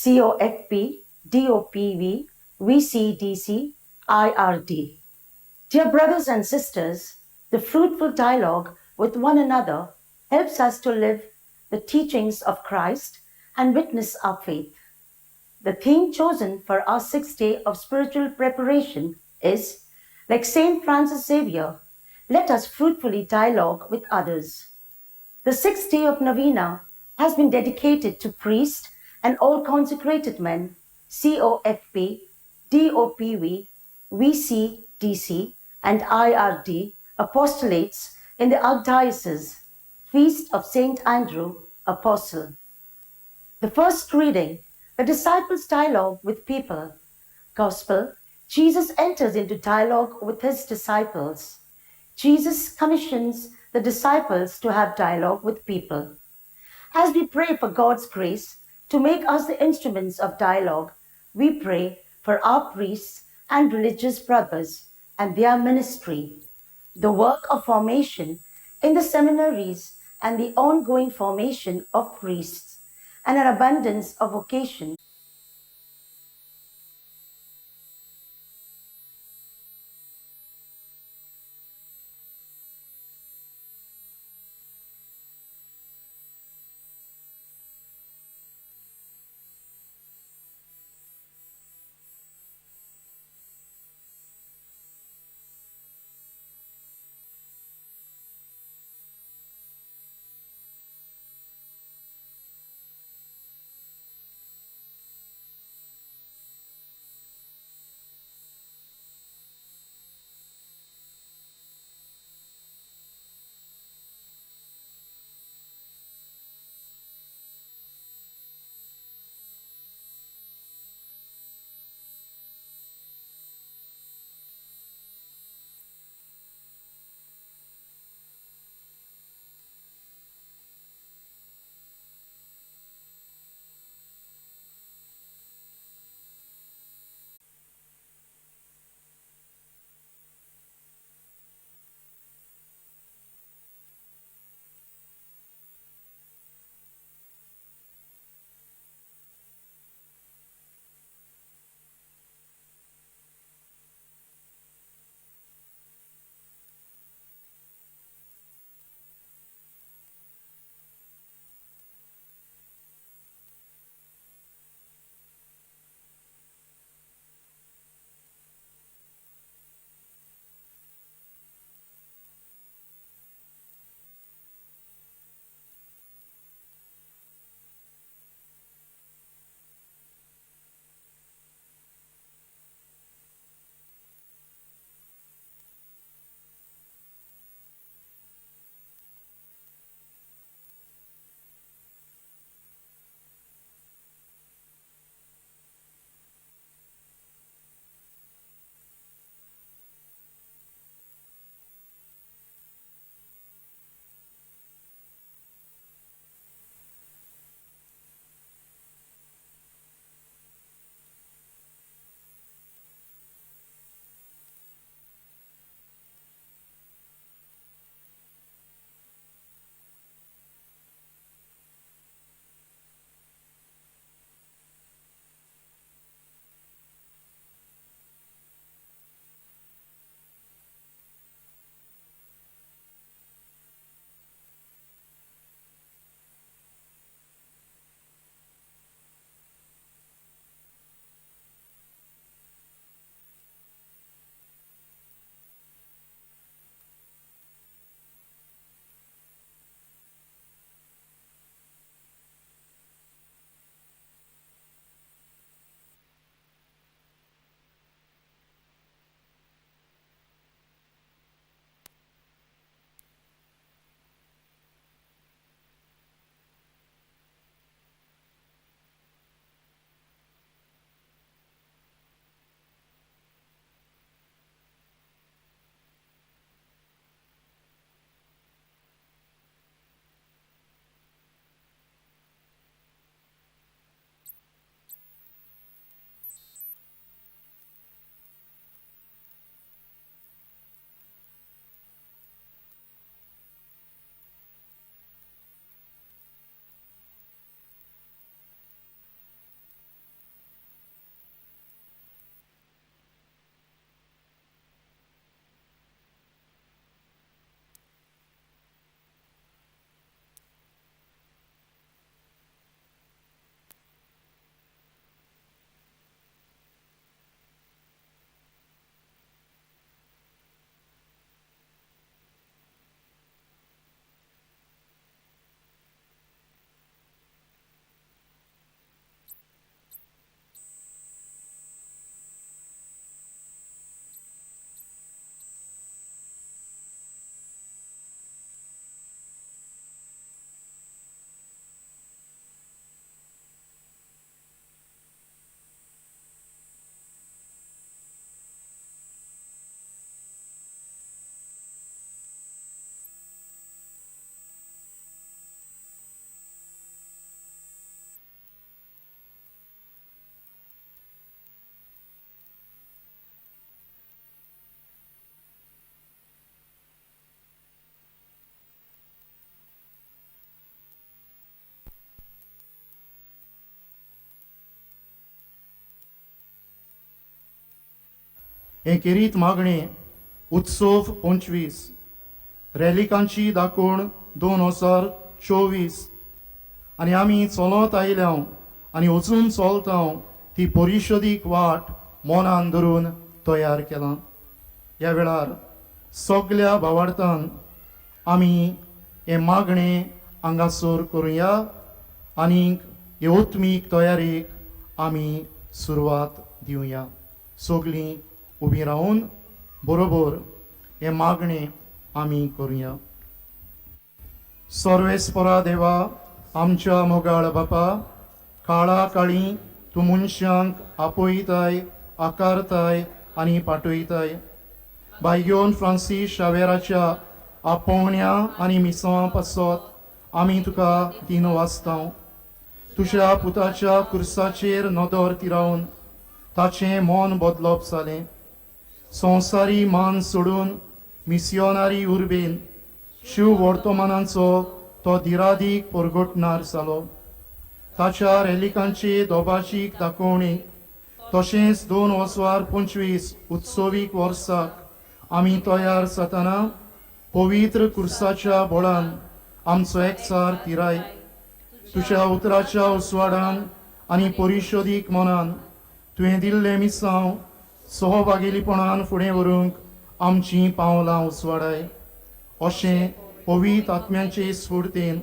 COFP, DOPV, VCDC, IRD. Dear brothers and sisters, the fruitful dialogue with one another helps us to live the teachings of Christ and witness our faith. The theme chosen for our sixth day of spiritual preparation is, like Saint Francis Xavier, let us fruitfully dialogue with others. The sixth day of Novena has been dedicated to priests and all consecrated men, COFP, DOPV, VCDC, and IRD apostolates in the Archdiocese, Feast of Saint Andrew, Apostle. The first reading, the disciples' dialogue with people. Gospel, Jesus enters into dialogue with his disciples. Jesus commissions the disciples to have dialogue with people. As we pray for God's grace to make us the instruments of dialogue, we pray for our priests and religious brothers and their ministry, the work of formation in the seminaries and the ongoing formation of priests, and an abundance of vocation. हें खेरीत मागणें उत्सव 25 रॅलिकांची दाखोवण 2024 आनी आमी चलत आयल्या आनी वचून चलता ती परिशदीक वाट मनान धरून तयार केलां. ह्या वेळार सगल्या भावार्थान आमी हें मागणें हांगासर करुया आनीक हे आत्मीक तयारेक आमी सुरवात दिवया. सगळीं उबी रावन बरोबर हें मागणें आमी करुया. सर्वेस्परा देवा, आमच्या मोगाळ बापा, काळा काळी तूं मनशांक आपयताय, आकारताय आनी पाठयताय. बायगोन फ्रांसीस शावेराच्या आपोवण्या आनी मिसांवा पासत आमी तुका दिन वाचता. तुज्या पुताच्या कुर्साचेर नदर तिरावन ताचें मन बदलप जालें. संवसारी मान सोडून मिसियोनारी उर्बेन शिव वर्तमानाचो तो दिरादीक परगटणार जालो. ताच्या रेलिकांचे दोबाजीक दाखोवणी तशेंच 2025 उत्सवीक वर्साक आमी तयार जातना पवित्र कुर्साच्या बळान आमचो एकचार तिराय. तुज्या उतराच्या उजवाडान आनी परिशदीक मनान तुवें दिल्लें मिसांव सहभागीपणान फुडें व्हरूंक आमचीं पावलां उजवाडाय. अशें पवित्र आत्म्याचे स्फुर्तेन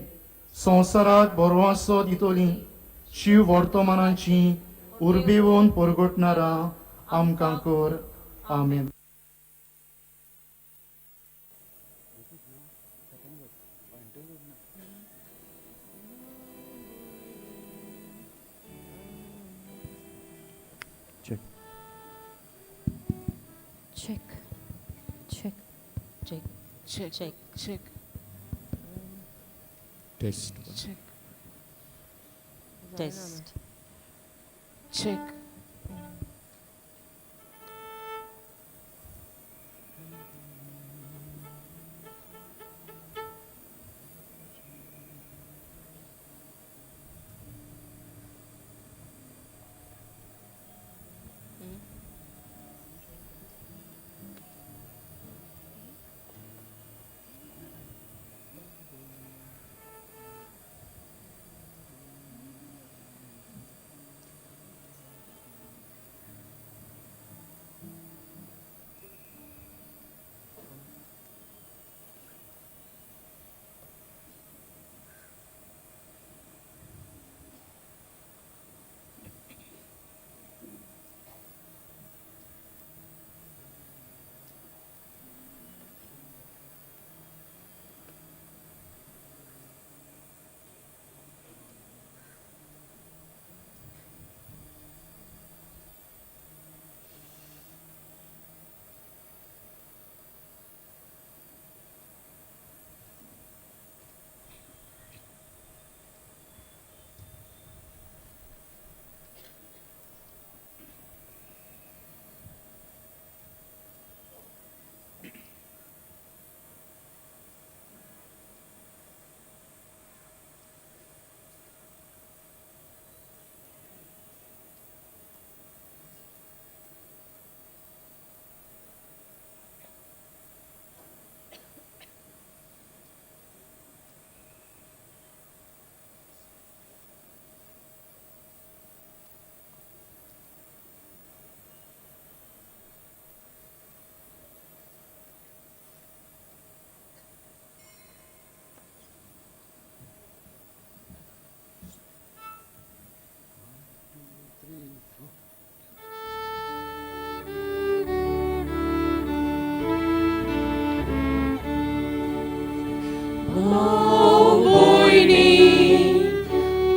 संवसाराक बरवासो दितली शिव वर्तमानाची उर्बेवन परगटणारां आमकां कर. आमेन. Check. Check. Check. Check. Check. Check. Check. Test. Check. Test. Check.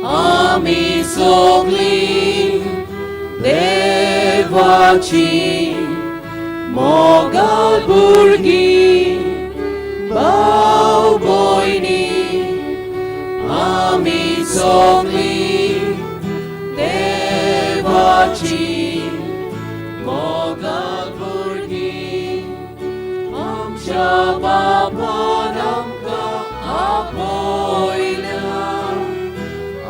आमी सगळीं देवाची मोगाळ भुरगीं, भाव भयणी, आमी सगळीं देवाची मोगाळ भुरगीं. आमच्या बापान आमकां आपयल्या,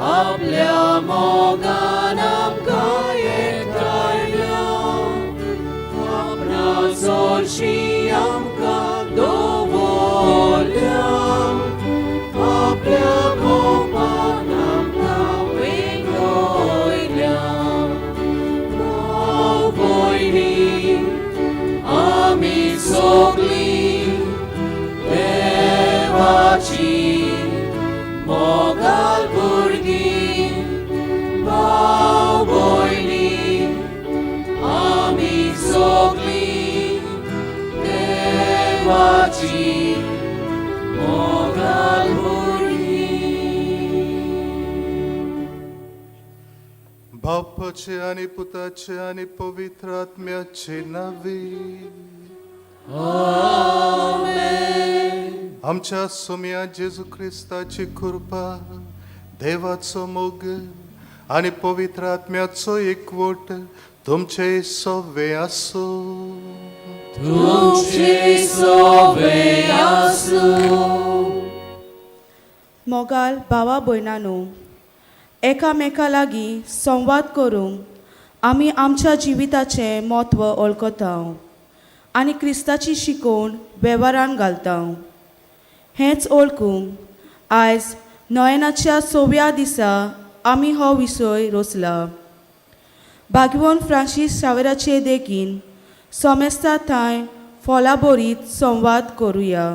आपल्या मोगान आमकां एकठांयल्या, आपणा बापाचे आनी पुताचे आनी पवित्र आत्म्याचे नांवे. आमच्या सोम्या जेजू क्रिस्ताची कृपा, देवाचो मोग आनी पवित्र आत्म्याचो एकवट तुमचे सवे आसूं. तुमचे सोवे आसूं. मोगाल भावा भयणानो, एकामेका लागीं संवाद करूंक आमी आमच्या जिविताचें म्हत्व वळखता आनी क्रिस्ताची शिकोवण वेव्हारान घालता. हेंच वळखूंक आयज नयनाच्या सव्या दिसा आमी हो विशय रचला. भाग्यवंत फ्रांसीस शावेराचे देखीन सोमेस्ता थंय फोलाबोरीत संवाद करुया.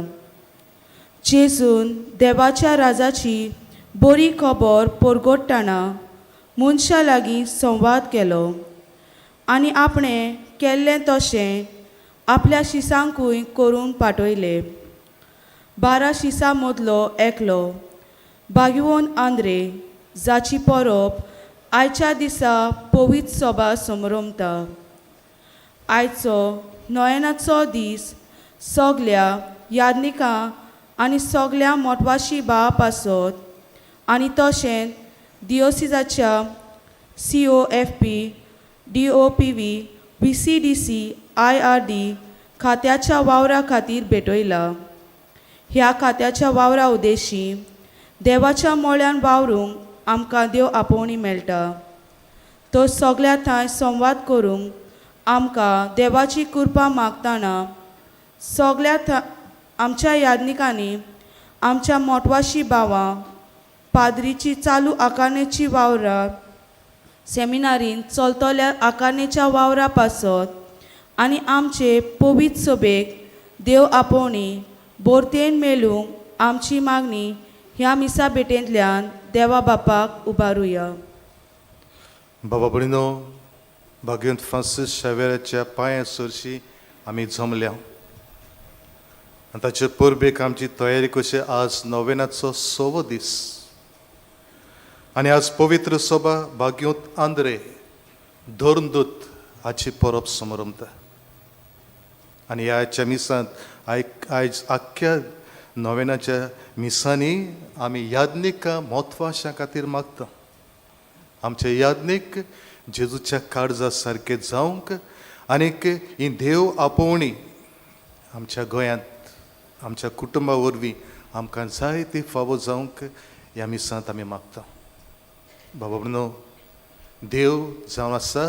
जेजून देवाच्या राजाची बरी खबर परगटतना मनशां लागीं संवाद केलो आनी आपणें केल्लें तशें आपल्या शिसांकूय करून पाठयलें. 12 शिसां मदलो एकलो भाग्यवंत आंद्रे, जाची परब आयच्या दिसा पवित्र सभा समरमता. आयचो नयनाचो दीस सगल्या यादनिकां आनी सगल्या मोटवाशी भावा पासत आनी तशेंच दियोसिजाच्या COFP DOPV VCDC IRD खात्याच्या वावरा खातीर भेटयला. ह्या खात्याच्या वावरा उद्देशी देवाच्या मोळ्यान वावरूंक आमकां देव आपोवणी मेळटा. तर सगल्या थंय संवाद करूंक आमकां देवाची कृपा मागतना सगल्या आमच्या यादनिकांनी आमच्या मोटवाशी भावां पाद्रीची चालू आकारणेची वावरां सेमिनारीन चलतल्या आकारणेच्या वावरा पासत आनी आमचे पवित्र सभेक देव आपोवणी बोरतेन मेळूंक आमची मागणी ह्या मिसा भेटेंतल्यान देवा बापाक उबारुया. बाबा भयणीनो, भाग्यवंत फ्रांसीस शावेराच्या पांया सरशी आमी जमल्या आनी ताचे परबेक आमची तयारी कशी. आज नोवेनाचो सवो दीस आनी आज पवित्र सभा भाग्यवंत आंद्रे धर्मदूत हाची परब समरमता. आनी ह्या मिसांत आयज आख्ख्या नोवेनाच्या मिसांनी आमी याज्ञिका म्हत्वाशां खातीर मागता. आमचे याज्ञीक जेजूच्या काळजा सारके जावंक आनीक ही देव आपोवणी आमच्या गोंयांत आमच्या कुटुंबा वरवीं आमकां जाय ती फावो जावंक ह्या मिसांत आमी मागता. बाबा न्हू, देव जावन आसा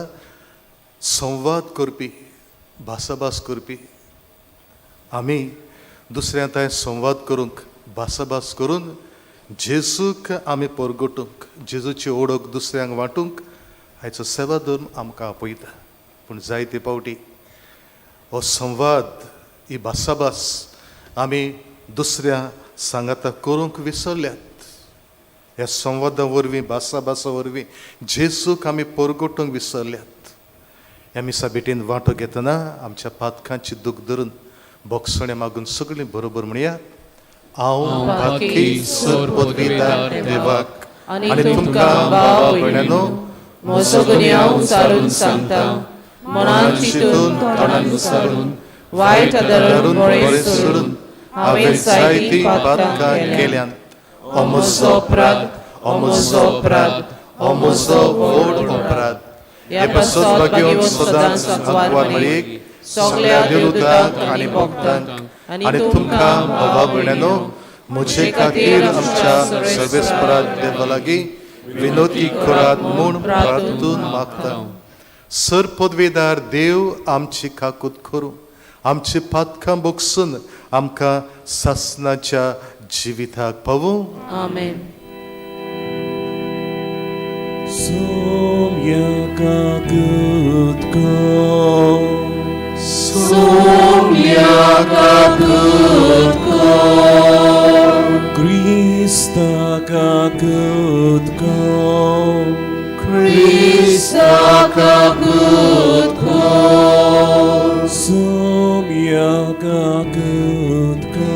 संवाद करपी, भासाभास करपी. आमी दुसऱ्या थंय संवाद करूंक, भासाभास करून जेजूक आमी परगटूंक, जेजूची ओळख दुसऱ्यांक वांटूंक आयचो सेवा धर्म आमकां आपयता. पूण जायते फावटी हो संवाद, ही भासाभास आमी दुसऱ्या सांगाता करूंक विसरल्यात. ह्या संवादा वरवीं, भासाभासा वरवीं जेजूक आमी परगटूंक विसरल्यात. ह्या मिसा भेटीन वांटो घेतना आमच्या पातकांची दूख धरून बोगसणें मागून सगळीं बरोबर म्हणया. हांव पातकी सर पदवीदार देवाक आनी तुमकां भावा भयणांनो म्हजो गुन्यांव सारून सांगता, मनान चिंतून तोंडान सारून वायट आदरून बरें सोडून हांवें जायतीं पातकां केल्यांत. हो म्हजो अपराध, हो म्हजो अपराध, हो म्हजो व्हड अपराध. हे पासत भाग्यवंत सदांच आंकवार मरियेक, सगल्या देवदूतांक आनी भक्तांक आनी तुमकां भावा भयणांनो म्हजे खातीर आमच्या सर्वेस्परात देवा लागीं विनोदी करात म्हूण प्रार्थून मागता. सर पदवेदार देव आमची काकूत करूं, आमची पातकां बोगसून आमकां सासनाच्या जिविताक पावूं. आमेन. Somya kakut ko, Krista kakut ko, Krista kakut ko, Somya kakut ko,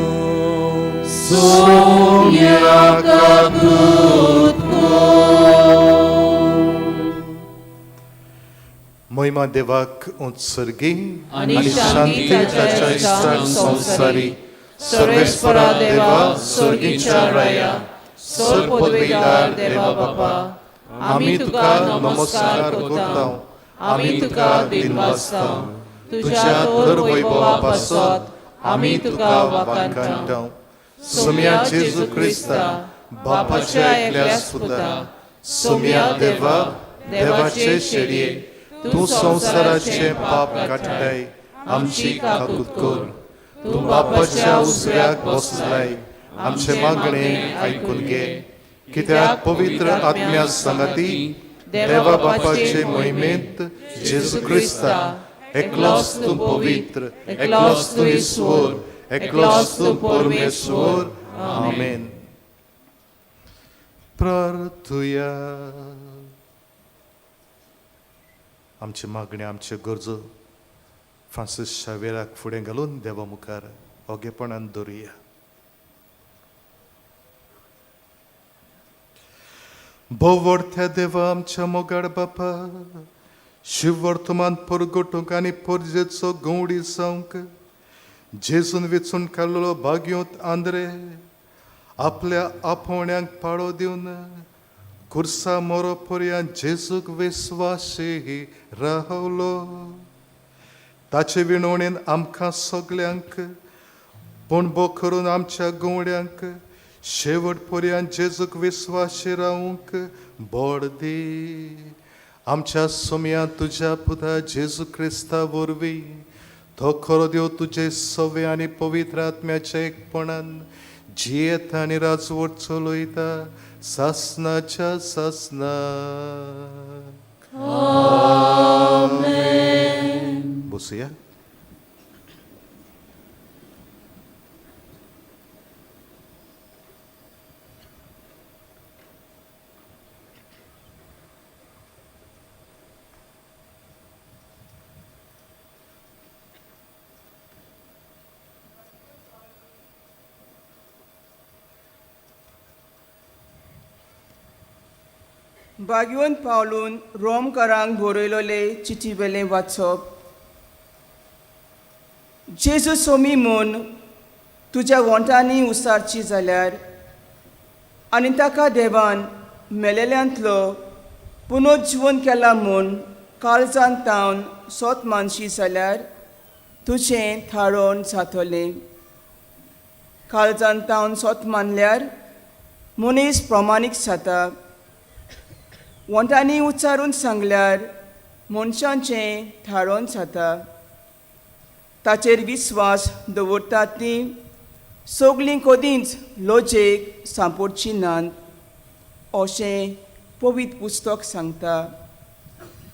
Somya kakut ko. महिमा देवाक उत्सर्गी आनी शांती ताच्या इश्टांक संवसारी. सर्वेस्परा देवा, सर्गीच्या राया, सर पदवीदार देवा बापा, आमी तुका नमस्कार करता, आमी तुका दिनवासता. तुज्या तर वैभवा पासत आमी तुका वाखाणटा. सोम्या जेजू क्रिस्ता, बापाच्या एकल्याच पुता, सोम्या देवा, देवाचे शेडये, तूं संवसाराचें पाप काडटाय, आमची काकूत कर. तूं बापाच्या उसऱ्याक बसलाय, आमचें मागणें आयकून घे. कित्याक पवित्र आत्म्या सांगाती देवा बापाचे मोहिमेंत जेजू क्रिस्ता, एकलोच तूं पवित्र, एकलोच तूं ईश्वर, एकलोच तूं परमेश्वर. आमेन. प्रार्थुया. आमची मागणी, आमच्यो गरजो फ्रांसीस शावेराक फुडें घालून देवा मुखार ओगेपणान दवरुया. भोवर्थ्या देवा, आमच्या मोगाळ बापा, शिववर्तमान परगटूंक आनी परजेचो गंवडी जावंक जेजून वेंचून काडलेलो भाग्योत आंद्रे आपल्या आपोवण्याक पाळो दिवन खुर्सा मोरो पर्यंत जेजूक विस्वासी रावलो. ताचे विणवणेन आमकां सगल्यांक पणबो करून आमच्या गंवड्यांक शेवट पर्यंत जेजूक विस्वासी रावंक बोड दी. आमच्या सोम्या तुज्या पुता जेजू क्रिस्ता वरवीं, तो खरो देव तुजे सवे आनी पवित्र आत्म्याच्या एकपणान जियेता आनी राजवट चलयता सासनाच्या सासना. बसुया. भाग्यवंत पावलून रोमकारांक बरयलोले चिटी वेलें वाचप. जेजू सोमी म्हूण तुज्या वोंठांनी उसारची जाल्यार आनी ताका देवान मेलेल्यांतलो पुनर्जिवन केला म्हूण काळजान तावन सोत मानशी जाल्यार तुजें थारोवन जातलें. काळजान तावन सोत मानल्यार मनीस प्रमाणीक जाता. वोंठांनी उच्चारून सांगल्यार मनशांचें थारोवन जाता. ताचेर विस्वास दवरतात तीं सगलीं कदींच लजेक सांपडची नात अशें पवित्र पुस्तक सांगता.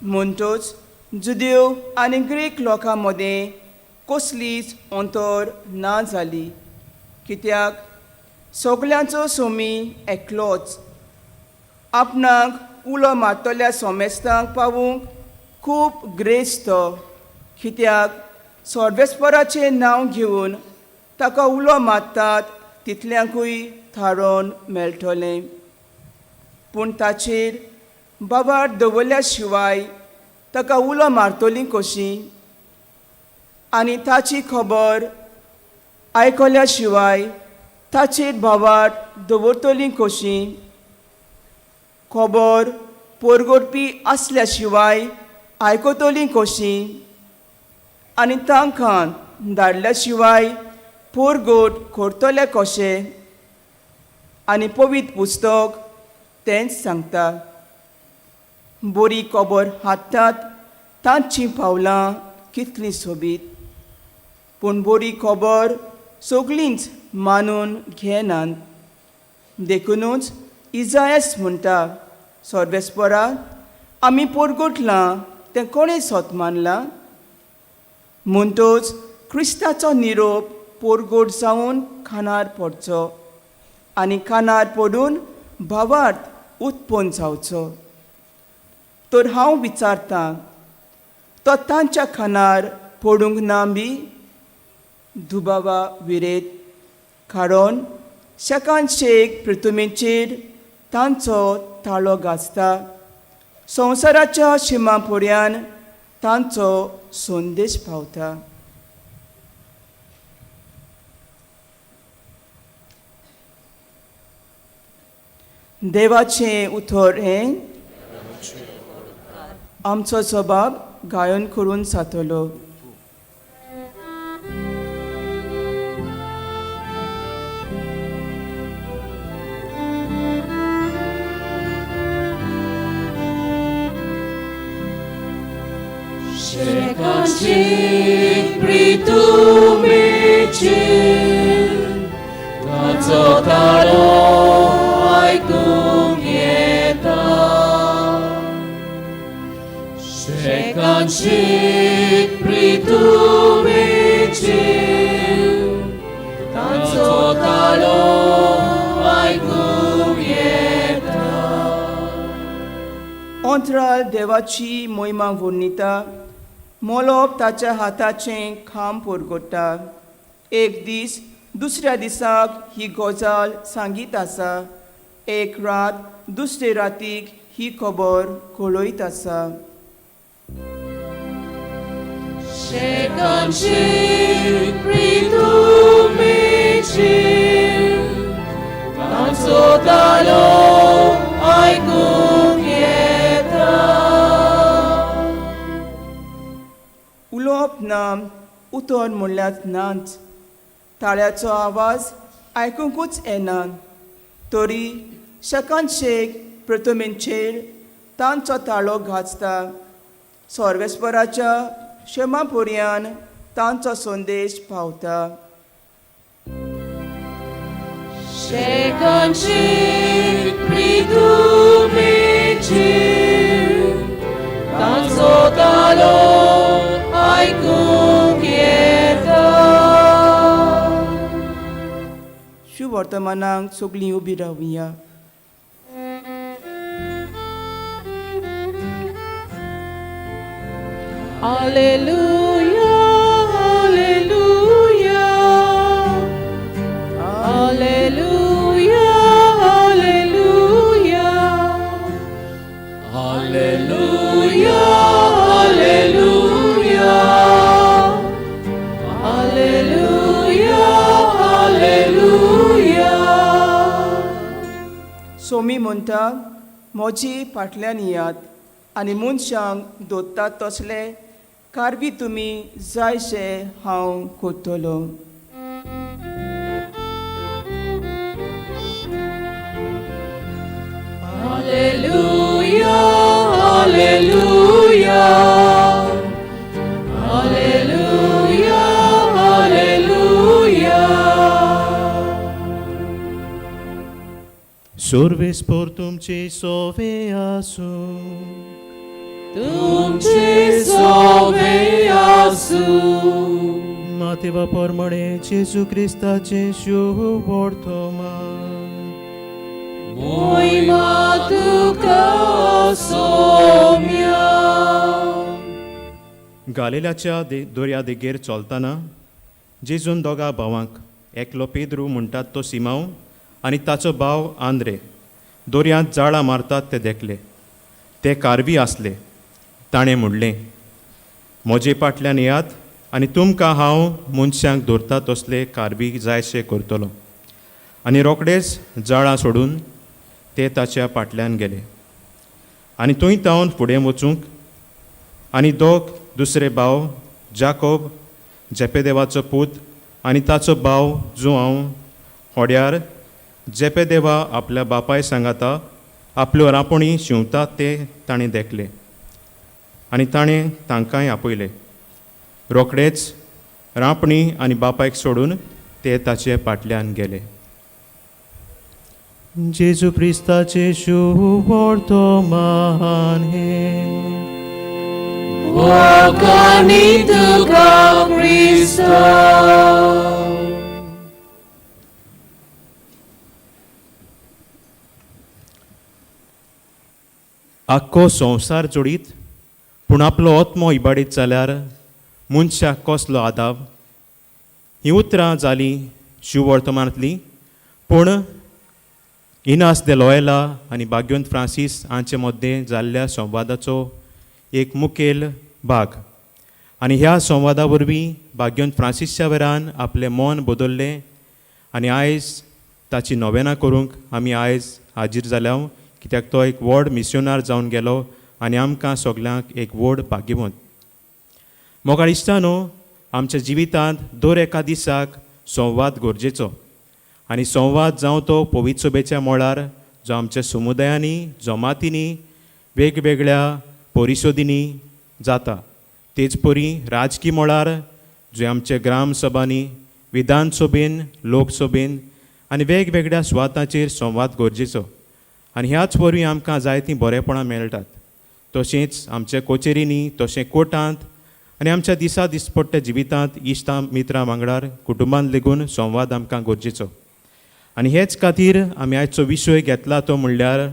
म्हणटच जुदेव आनी ग्रीक लोकां मदें कसलीच अंतर ना जाली, कित्याक सगल्यांचो सोमी एकलोच. आपणाक उलो मारतल्या सोमेस्तांक पावूंक खूब ग्रेस्त, कित्याक सर्वेस्पराचें नांव घेवन ताका उलो मारतात तितल्यांकूय थारोवन मेळटलें. पूण ताचेर बाबार दवरल्या शिवाय ताका उलो मारतलीं कशीं, आनी ताची खबर आयकल्या शिवाय ताचेर भावार दवरतलीं कशीं. खबर पोरगोटपी आसल्या शिवाय आयकतलीं कशीं, आनी तांकां धाडल्या शिवाय पोरगोट करतले कशें. आनी पवित्र पुस्तक तेंच सांगता, बरी खबर हाडटात तांचीं पावलां कितलीं सोबीत, पूण बरी खबर सगळींच मानून घेनात. देखुनूच इजायस म्हणटा, सर्वेस्परा आमी पोरगोटलां तें कोणें सोत मानलां. म्हणटच क्रिस्ताचो निरोप पोरगोट जावन खानार पडचो आनी कानार पडून भावार्थ उत्पन्न जावचो. तर हांव विचारतां, तो तांच्या खानार पडूंक ना बी दुबावा विरेत, कारण शेकान शेक पृथुमेचेर तांचो ताळो गाजता. संवसाराच्या शिमा पर्यान तांचो संदेश पावता. देवाचें उतर हें आमचो जबाब गायन करून जातलो. शेकांशीक प्रितुमेची ताचो ताळो आयकूंक येता. शेकांशीक प्रितुमेची ताचो ताळो आयकूंक येता. अंतराळ देवाची मोहिमा वर्णिता, मोलोप ताच्या हाताचें खांब परगट्टा. एक दीस दुसऱ्या दिसाक ही गजाल सांगीत आसा, एक रात दुसरे रातीक ही खबर कळयत आसा. शेकांशीक प्रितुमेची ताचो ताळो आयकूंक येता. उलोवप ना, उतर म्हणल्यार नाच, ताळ्याचो आवाज आयकुंकूच येना, तरी शेकान शेक प्रतिमेचेर तांचो ताळो गाजता. सर्वेस्पराच्या क्षमापुर्यान तांचो संदेश पावता. शेकांशीक प्रितुमेची ताचो ताळो आयकूंक येता. शुवर्तमानाक सगळीं उबी रावया. Alleluia, Alleluia, Alleluia, Alleluia, Alleluia, Alleluia, Alleluia, Alleluia. Somi म्हणटा, म्हजी फाटल्यान येयात आनी मनशांक दोत्तात तसले कारवी तुमी जायशे हांव करतलो. Alleluia, Alleluia, Alleluia, Alleluia. सर्वेस्पर तुमचे सोवे आसूं. तुमचे सोवे आसूं. मातेवा परमणे जेजू क्रिस्ताचें शुवर्तमान. मोहिमा तुका सोम्या. गालिलाच्या दर्या देगेर चलतना जेजून दोगा भावांक, एकलो पेद्रू म्हणटात तो सिमांव आनी ताचो भाव आंद्रे, दर्यांत जाळां मारतात ते देखले. ते कारवी आसले. ताणें म्हणलें, म्हजे फाटल्यान येयात आनी तुमकां हांव मनशांक धरता तसले कारवी जायशे करतलो. आनी रोखडेच जाळां सोडून ते ताच्या फाटल्यान गेले. आनी थंय तावन फुडें वचूंक आनी दोग दुसरे भाव, जाकोब जेपेदेवाचो पूत आनी ताचो भाव जुआंव, होड्यार जेपेदेवा आपल्या बापाय सांगाता आपल्यो रांपणी शिंवतात ते ताणें देखले आनी ताणें तांकांय आपयले. रोखडेच रांपणी आनी बापायक सोडून ते ताचे फाटल्यान गेले. जेजू क्रिस्ताचें शुवर्तमान हें. वखाणी तुका क्रिस्ता. आख्खो संवसार जोडीत पूण आपलो आत्मो इबाडीत जाल्यार मनशाक कसलो आदाब. हीं उतरां जालीं शिववर्तमानांतलीं, पूण इनास दे लोयला आनी भाग्योंत फ्रांसीस हांचे मदें जाल्ल्या संवादाचो एक मुखेल भाग. आनी ह्या संवादा वरवीं भाग्यवंत फ्रांसीस शावेरान आपलें मन बदल्लें आनी आयज ताची नोवेनां करूंक आमी आयज हाजीर जाल्या, कित्याक तो एक व्हड मिसियोनार जावन गेलो आनी आमकां सगल्यांक एक व्हड भाग्यवंत. मोगाळ इश्टानो, आमच्या जिवितांत दर एका दिसाक संवाद गरजेचो आनी संवाद जावं तो पवित्र सभेच्या मळार, जो आमच्या समुदायांनी, जमातींनी, वेगवेगळ्या परिशोदींनी जाता, तेच परी राजकी मळार जे आमच्या ग्रामसभांनी, विधानसभेन, लोकसभेन आनी वेगवेगळ्या सुवातांचेर संवाद गरजेचो. आनी ह्याच वरवीं आमकां जायतीं बरेपणां मेळटात. तशेंच आमच्या कचेरींनी, तशें कोर्टांत आनी आमच्या दिसा दिसपट्ट्या जिवितांत इश्टां मित्रां वांगडार, कुटुंबांत लेगून संवाद आमकां गरजेचो. आनी हेच खातीर आमी आयचो विशय घेतला तो म्हणल्यार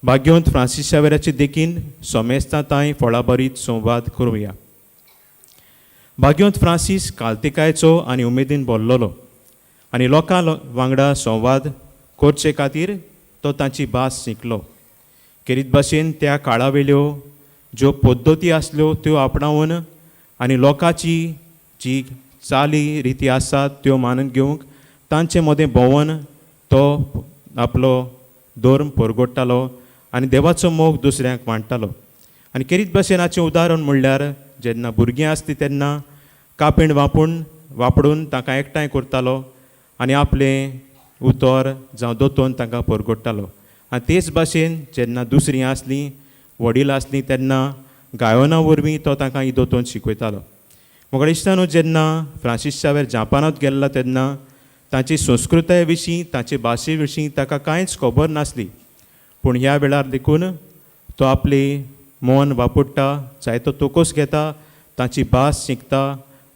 भाग्यवंत फ्रांसीस शावेराचे देखीन सोमेस्तां तांय फळाभरीत संवाद करुया. भाग्यवंत फ्रांसीस कालतिकायचो आनी उमेदीन भरलेलो आनी लोकां वांगडा संवाद करचे खातीर तो तांची भास शिकलो. खेरीत भाशेन त्या काळावेल्यो ज्यो पद्दती आसल्यो त्यो आपणावन आनी लोकांची जी चाली रिती आसात त्यो मानून घेवंक तांचे मदें भोंवन तो आपलो धर्म परगट्टालो आनी देवाचो मोग दुसऱ्यांक वांट्टालो. आनी खेरीत भाशेन हाचें उदाहरण म्हणल्यार जेन्ना भुरगीं आसलीं तेन्ना कापेण वापरून तांकां एकठांय करतालो आनी आपलें उतर जावं दोतोन तांकां परगट्टालो. आनी तेच भाशेन जेन्ना दुसरीं आसलीं, वडील आसलीं तेन्ना गायना वरवीं तो तांकां ही दोतोन शिकयतालो. मोगाळ इश्टानो, जेन्ना फ्रांसीस शावेर जापानांत गेल्लो तेन्ना तांची संस्कृताये विशीं, तांचे भाशे विशीं ताका कांयच खबर नासली, पूण ह्या वेळार देखून तो आपली मन वापरता, जायतो तोकोस घेता, तांची भास शिकता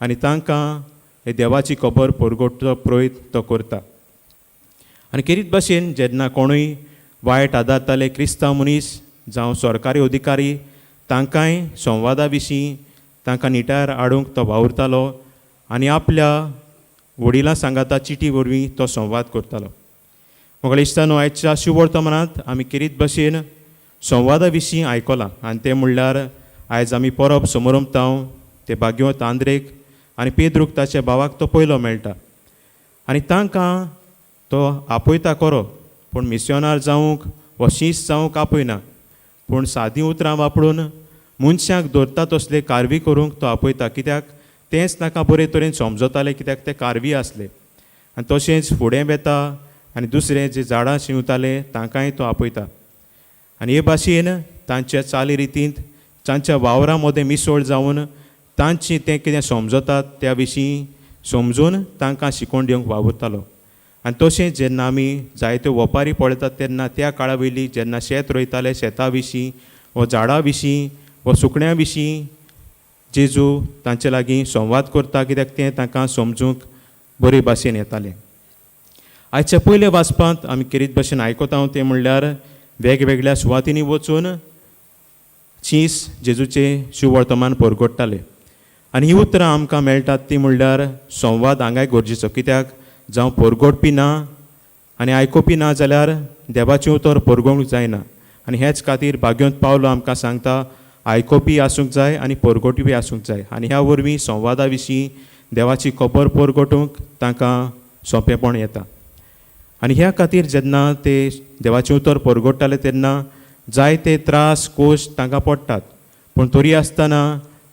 आनी तांकां हे देवाची खबर परगटचो प्रयत्न तो करता. आनी खेरीत भाशेन जेन्ना कोणूय वायट आदारताले क्रिस्तांव मनीस जावं सरकारी अधिकारी, तांकांय संवादा विशीं तांकां निटार हाडूंक तो वावुरतालो आनी आपल्या वडिलां सांगाता चिटी वरवीं तो संवाद करतालो. मोगाळ इश्टानो, आयच्या शुभवर्तमानांत आमी खेरीत भाशेन संवादा विशीं आयकलां आनी तें म्हणल्यार आयज आमी परब समरंभताव ते भाग्यवंत आंद्रेक आनी पेद्रूक ताच्या भावाक तो पयलो मेळटा आनी तांकां तो आपयता खरो, पूण मिसियोनार जावंक वा शीस जावंक आपयना, पूण सादीं उतरां वापरून मनशांक धरता तसले कारवी करूंक तो आपयता, कित्याक तेंच तांकां बरे तरेन समजताले, कित्याक ते कारवी आसले. आनी तशेंच फुडें वेता आनी दुसरे जे झाडां शिंवताले तांकांय तो आपयता आनी हे भाशेन तांच्या चाली रितींत, तांच्या वावरा मदें मिसळ जावन तांची तें कितें समजतात त्या विशीं समजून तांकां शिकोवन दिवंक वावुरतालो. आनी तशेंच जेन्ना आमी जायत्यो वपारी पळयतात तेन्ना त्या काळा वयली जेन्ना शेत रोयताले, शेता विशीं वा झाडां विशीं वा सुकण्यां विशीं जेजू तांचे लागीं संवाद करता, कित्याक तें तांकां समजूंक बरे भाशेन येतालें. आयच्या पयल्या वाचपांत आमी खेरीत भाशेन आयकता तें म्हणल्यार वेगवेगळ्या सुवातींनी वचून चीस जेजूचें शुवर्तमान परगट्टाले आनी ही उतरां आमकां मेळटात ती म्हणल्यार संवाद हांगाय गरजेचो, कित्याक जावं परगटपी ना आनी आयकुपी ना जाल्यार देवाचें उतर परगोवंक जायना. आनी हेच खातीर भाग्यवंत पावलो आमकां सांगता आयकुपी आसूंक जाय आनी परगटपी आसूंक जाय आनी ह्या वरवीं संवादा विशीं देवाची खबर परगटूंक तांकां सोंपेपण येता. आनी ह्या खातीर जेन्ना ते देवाचें उतर परगट्टाले तेन्ना जायते त्रास कोश तांकां पडटात, पूण तरी आसतना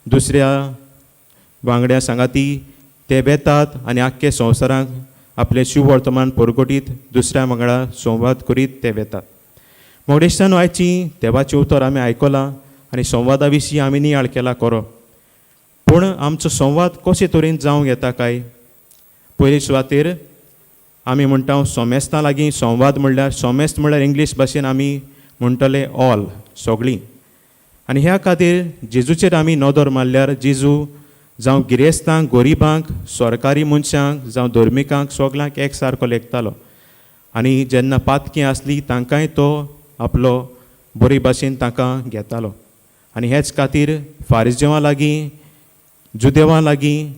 दुसऱ्या वांगड्या सांगाती ते वेतात आनी आख्खे संवसाराक आपलें शिववर्तमान परगटीत दुसऱ्या वांगडा संवाद करीत ते वेतात. मोगडेश्टान आयची देवाचें उतर आमी आयकलां आनी संवादा विशीं आमी नियाळ केला खरो, पूण आमचो संवाद कशे तरेन जावंक येता काय? पयले सुवातेर आमी म्हणटा सोमेस्तां लागीं संवाद म्हणल्यार, सोमेस्त म्हणल्यार इंग्लीश भाशेन आमी म्हणटले ऑल, सगळीं. आनी ह्या खातीर जेजूचेर आमी नदर मारल्यार जेजू जावं गिरेस्तांक, गरिबांक, सरकारी मनशांक जावं धर्मिकांक सगल्यांक एक सारको लेखतालो आनी जेन्ना पातकी आसली तांकांय तो आपलो बरे भाशेन तांकां घेतालो. आनी हेच खातीर फारिजेवां लागीं, जुदेवां लागीं,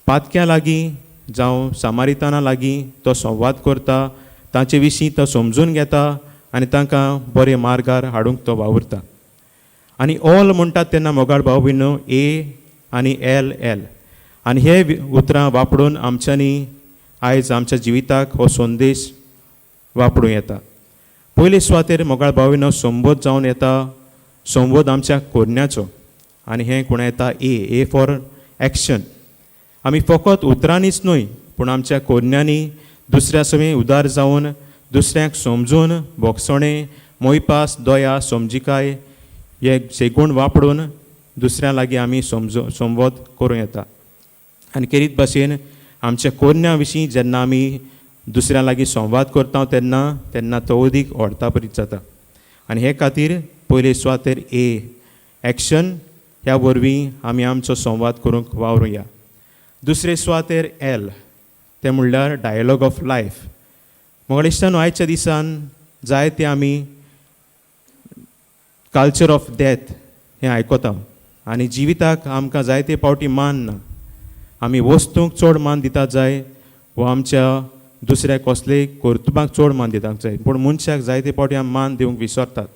पातक्यां लागीं जावं सामारिताना लागीं तो संवाद करता, तांचे विशीं तो समजून घेता आनी तांकां बरे मार्गार हाडूंक तो वावुरता. आनी ऑल म्हणटात तेन्ना मोगाळ भाव भयणो ए आनी एल एल आनी हे उतरां वापरून आमच्यांनी आयज आमच्या जिविताक हो संदेश वापरूं येता. पयले सुवातेर मोगाळ भाव भयणो संबोध जावन येता, संबोध आमच्या कोरण्याचो आनी हें कोणा येता ए, ए फॉर एक्शन. आमी फकत उतरांनीच न्हय पूण आमच्या कोरण्यांनी दुसऱ्या सवें उदार जावन दुसऱ्यांक समजून भोगसणें, मोयपास, दया, समजिकाय हे शेगूण वापरून दुसऱ्यां लागीं आमी संवाद करूं येता. आनी केरीत भाशेन आमच्या कोरण्या विशीं जेन्ना आमी दुसऱ्यां लागीं संवाद करता तेन्ना तेन्ना तो अदीक अर्थापरीत जाता. आनी हे खातीर पयले सुवातेर ए एक्शन ह्या वरवीं आमी आमचो संवाद करूंक वावरुया. दुसरे सुवातेर एल तें म्हणल्यार डायलॉग ऑफ लायफ. मोगाळ आयच्या दिसान जायते आमी कल्चर ऑफ डेथ हें आयकता आनी जिविताक आमकां जायते पावटी मान ना. आमी वस्तूंक चड मान दितात जाय वा आमच्या दुसऱ्या कसलेय कर्तुबाक चड मान दितात जाय, पूण मनशाक जायते पावटी आमी मान दिवंक विसरतात.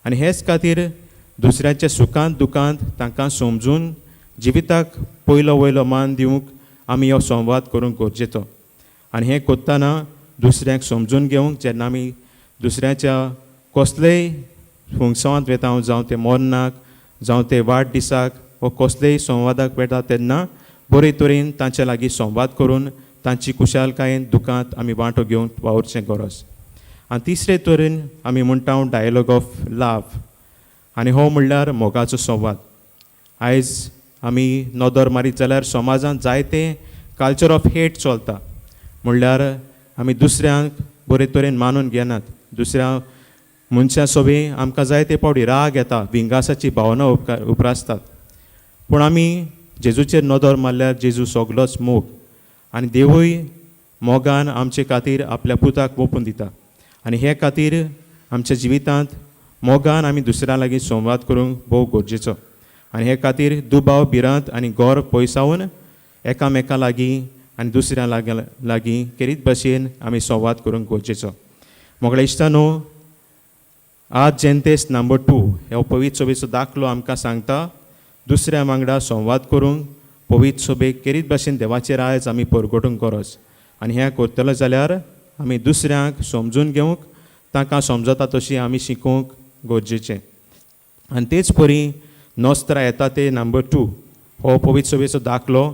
आनी हेच खातीर दुसऱ्याच्या सुखांत दुखांत तांकां समजून जिविताक पयलो वयलो मान दिवंक आमी हो संवाद करूंक गरजेचो. आनी हें करतना दुसऱ्यांक समजून घेवंक जेन्ना आमी दुसऱ्याच्या कसलेय फंक्शनांत वेता, जावं तें मरणाक, जावं तें वाडदिसाक वा कसलेय संवादाक वेता तेन्ना बरे तरेन तांचे लागीं संवाद करून तांची खुशालकायेन दुखांत आमी वांटो घेवन वावुरचें गरज. आनी तिसरे तरेन आमी म्हणटा डायलॉग ऑफ लाव आनी हो म्हणल्यार मोगाचो संवाद. आयज आमी नदर मारीत जाल्यार समाजांत जायते कल्चर ऑफ हेट चलता, म्हणल्यार आमी दुसऱ्यांक बरे तरेन मानून घेनात. दुसऱ्या मनशां सोबी आमकां जायते पावटी राग येता, विंगासाची भावना उपरासतात. पूण आमी जेजूचेर नदर मारल्यार जेजू सगलोच मोग आनी देवूय मोगान आमचे खातीर आपल्या पुताक ओपून दिता. आनी हे खातीर आमच्या जिवितांत मोगान आमी दुसऱ्यां लागीं संवाद करूंक भोव गरजेचो. आनी हे खातीर दुबाव, भिरांत आनी गौर पयसावन एकामेका लागीं आनी दुसऱ्यां लागीं केरीत भाशेन आमी संवाद करूंक गरजेचो. मोगळे इश्टानो, आज जेंतेस नंबर 2 हो पवित्र सभेचो दाखलो आमकां सांगता दुसऱ्या वांगडा संवाद करूंक पवित्र सभेक केरीत भाशेन देवाचेर आयज आमी परगटूंक गरज. आनी हें करतलो जाल्यार आमी दुसऱ्यांक समजून घेवंक, तांकां समजता तशी आमी शिकोवंक गरजेचें. आनी तेच परी नोस्त्रा येता ते नंबर 2 हो पवित्र सभेचो दाखलो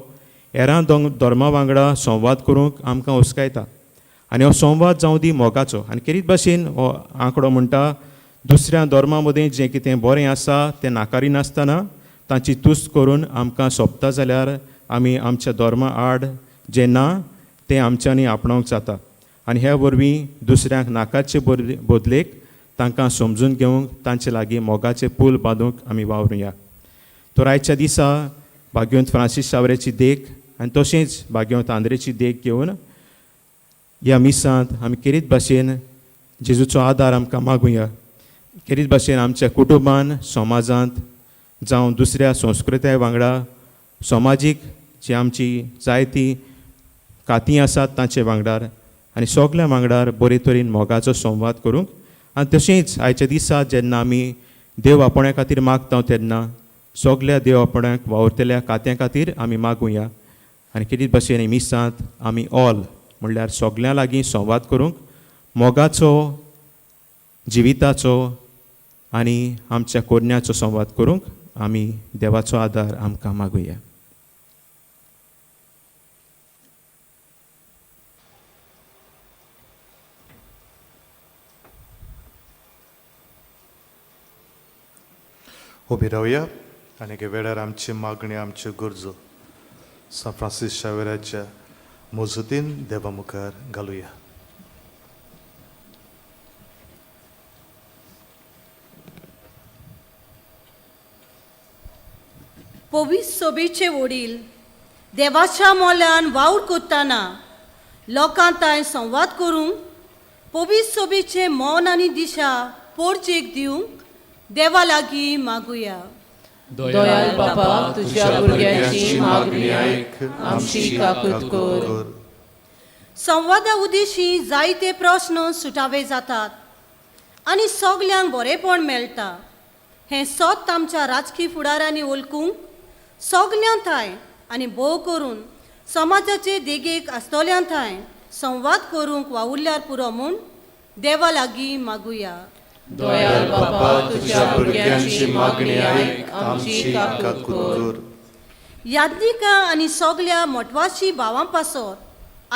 हेरां धर्मा वांगडा संवाद करूंक आमकां हुस्कायता. आनी हो संवाद जावं दी मोगाचो. आनी केरीत भाशेन हो आंकडो म्हणटा दुसऱ्या धर्मा मदें जें कितें बरें आसा तें नाकारिनासतना तांची तुस्त करून आमकां सोंपता जाल्यार आमी आमच्या धर्मा आड जें ना तें आमच्यांनी आपणावंक जाता. आनी ह्या वरवीं दुसऱ्यांक नाकाचे बदलेक तांकां समजून घेवंक तांचे लागीं मोगाचे पूल बांदूंक आमी वावरुया. तर आयच्या दिसा भाग्यवंत फ्रांसीस सावरेची देख आनी तशेंच भाग्यवंत आंद्रेची देख घेवन ह्या मिसांत आमी केरीत भाशेन जेजूचो आदार आमकां मागुया. केरीत भाशेन आमच्या कुटुंबान, समाजांत जावं दुसऱ्या संस्कृताय वांगडा समाजीक जी आमची जायती काती आसात तांचे वांगडार आनी सगल्या वांगडार बरे तरेन मोगाचो संवाद करूंक. आनी तशेंच आयच्या दिसा जेन्ना आमी देव आपण्या खातीर मागता तेन्ना सगल्या देव आपण्याक वावुरतल्या कात्यां खातीर आमी मागुया. आनी केरीत भाशेन मिसांत आमी ऑल म्हणल्यार सगल्यां लागीं संवाद करूंक मोगाचो, जिविताचो आनी आमच्या कोरण्याचो संवाद करूंक आमी देवाचो आदार आमकां मागुया. उबी रावया आनी एके वेळार आमची मागणी, आमच्यो गरजो सान फ्रांसीस शावेराच्या मजतीन देवा मुखार घालुया. पवित्र सोबेचे वडील देवाच्या मोल्यान वावर करतना लोकां तांय संवाद करूंक पवित्र सोबेचे मौन आनी दिशा पोरचेक दिवंक देवा लागीं मागुया. दयाळ बापा, तुझ्या भुरग्यांची मागणी आयक, आमची काकूत कर. संवादा उदेशी जायते प्रस्न सुटावे जातात आनी सगल्यांक बरेपण मेळटा. हें सत आमच्या राजकी फुडाऱ्यांनी वळखूंक सगल्यां थांय आनी भोव करून समाजाचे देगेक आसतल्यां थांय संवाद करूंक वावुरल्यार पुरो म्हूण देवा लागीं मागुया. दयाळ बापा, तुज्या भुरग्यांची मागणी आयक, आमची काकूत कर. याज्ञिका आनी सगल्या मोटवाशी भावां पासत